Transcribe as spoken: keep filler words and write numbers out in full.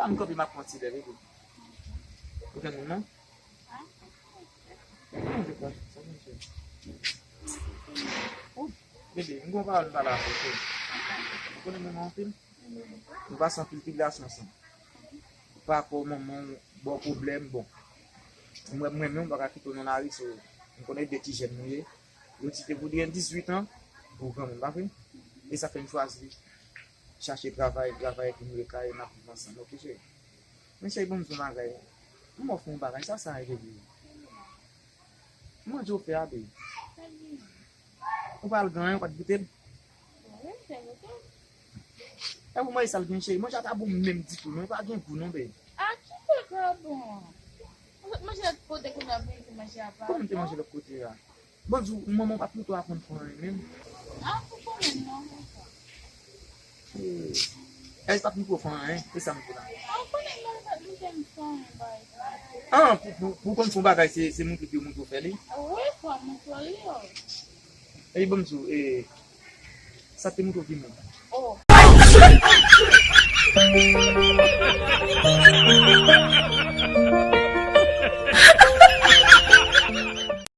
A m kanpe, m ap pran ti lè, bebe. Ou jwenn moun, non? Oh, bebe, m gon pawòl m pale avè w, cheri. Ou konnen m renmen w anpil. M pase anpil tribilasyon ansanm. Parapò manman w ba w pwoblèm, bon. Mwen, mwen menm, m pa ka kite w nan lari, so, m konnen de ti jèn nou ye. Yo di ke pou li gen dizuit an, ou granmoun, pa vre? E sa fè m chwazi chache travay, travay pou m rekay, n ap viv ansanm, oke, cheri? Men cheri, ban m di w yon bagay. M ofri w yon bagay, sa, sa, bebe. Manje w fè a, bebe. Ou pa al gen anyen, ou pa t goute l? Wi, m te goute l. E pou manje sa l gen, cheri? Manje a pa bon menm ditou, non, li pa gen gou, non, bebe. A, ki bagay bon? Ou sot manje lòt kote, kounye a vin di manje a pa bon? Kòman m te manje lòt kote a? Bon, di w, manman w pa t montre w aprann fè anyen menm? A, ou konnen non, konsa. Eh, èske pa t montre w fè anyen? E sa m di la. A, ou konnen non, li pa t montre m fè anyen, bay. Ah, pou, pou, pou konn fè yon bagay, se, se montre ke yo montre w fè li? Wi, fò montre li, yo. Epi bon, m di w, eh, sa te montre w ki moun? Oh.